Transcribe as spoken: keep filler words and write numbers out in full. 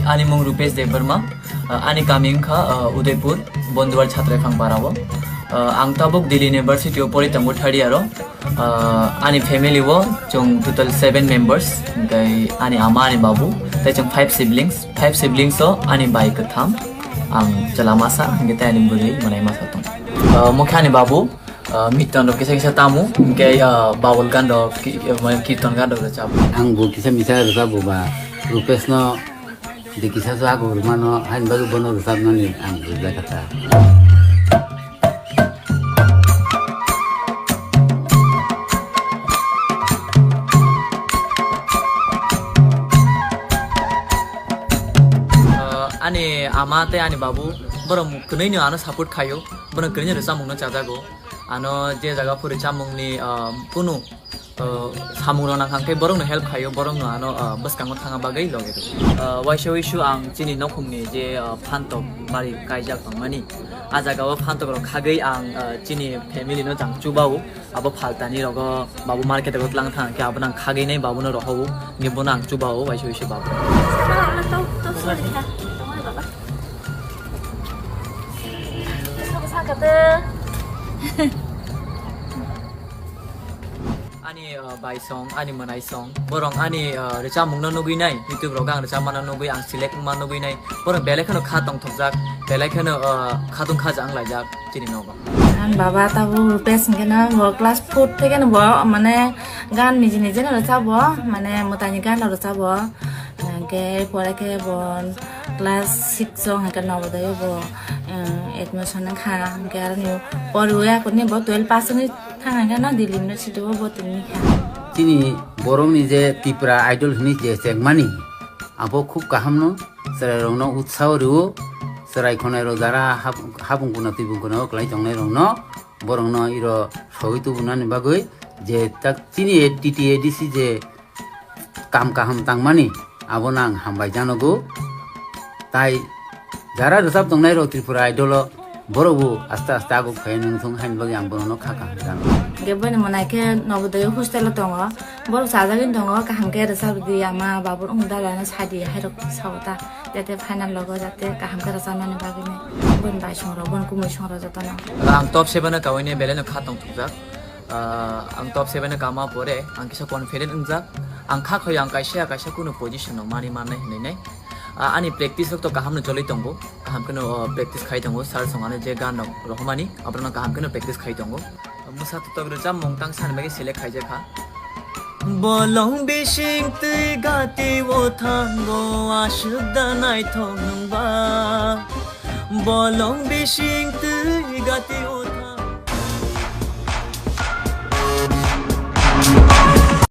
Ani mung Rupesh Debbarma, uh, ani kami wngkha, uh, Udaipur, Bonduwar Chhatraphang Parao. Uh, ang tabuk Delhi University o pori tongo third year o. Uh, ani family o chwng total seven members, hwnkhe ani ama, ani babu, tei chwng five siblings. Five siblings o ani bai kwtham, ang chwla masa, hwnkhe tei ani bwrwi mwnai masa tong. Uh, mokhe ani babu, uh, miton rok kisa kisa tamo, hwnkhe, uh, babul gan rok, ki-, uh, mane kirton gan rok rwchap. Ang bo kisa misa rwchap bo ba, Rupesh no de kisa sa go mano, hain bagwi bono rwchapnani ang rwjak kha ta. Uh, ani ama tei ani babu, borok kwnwi no ano support khaio, borok kwnwi no rwchapmung no chajago. Ano je jaga phuri chamungni, ah, kunu, ah, samung rok nang kha khe borok no help khaio, borok no ano, ah, bwskango thangna bagwi logi rw. Ah, waisa wisu ang chini nokhungni je, ah, phantok bari kaijak tongmani, ah jaga o phantok rok khagwi ang, ah, chini family no jang chubao, abo phaltani rogo babu market o tlang thang khe abo nang khagwi nai babu no rohou, hwnkhe bono ang chubao waisa wisu babu. Ani, uh, bai song, ani mwnai song, borok ani, uh, rwchapmung no nugwi nai, YouTube rogo ang rwchapma no nugwi, ang select wngma nugwi nai, borok belai kheno kha tongthokjak, belai kheno, uh, khatung khaja wnglaijak chini nogo. Ang baba tabuk Rupesh hwnkhe no bo class four theke no bo mane gan niji niji no rwchabo, mane mwtaini gan no rwchabo. Hwnkhe pore khe bo class six o hwnkhe Navodaya bo, um, admission wngkha, hwnkhe aroni poriwi akurni bo twelve pass wngwi thang hwnkhe no Delhi University o bo tongwi kha. Chini borokni je Tripura Idol hwnwi je chengmani, abo khub kaham no, chwrairokno utsaho rwo, chwrai khwnairok jara hap-, hapung kuna twibung kuna o kwlai tongnairokno, borokno iro sogwi tubunani bagwi je tak chini T T A D C je kam kaham tangmani, abono ang hambai janogo. Tai jara rwchap tongnai rok Tripura Idol o, borok bo aste aste aguk phai nung thung haini bagwi ang bono kha kaham jano. Hwnkhe boni mwnai khe Navodaya hostel o tongo, borok chajagwi tongo, kaham khe rwchap rwdi ama babur wng dalano sadi hairok sao ta, jate final logo jate kaham khe rwchapmani bagwi nai boni bai song rok, boni kumui song rok jotono. Ang top seven o kawini belai no kha tongthokjak. Ah, ang top seven o kama pore ang kisa confident wngjak. Ang kha khoi ang kaisa kaisa kunu position no mani mannai hinwi nai. Ah, ani practice rok to kaham no choli tongo. Kaham kheno, ah, practice khai tongo. Sir song ano je gan rok rohormani, abono kaham kheno practice khai tongo. Mwsa tutok rwchapmung tang sani bagwi select khaijak kha. Bolong bising twi gati o thango aswk da naithok nwng ba. Bolong bising twi gati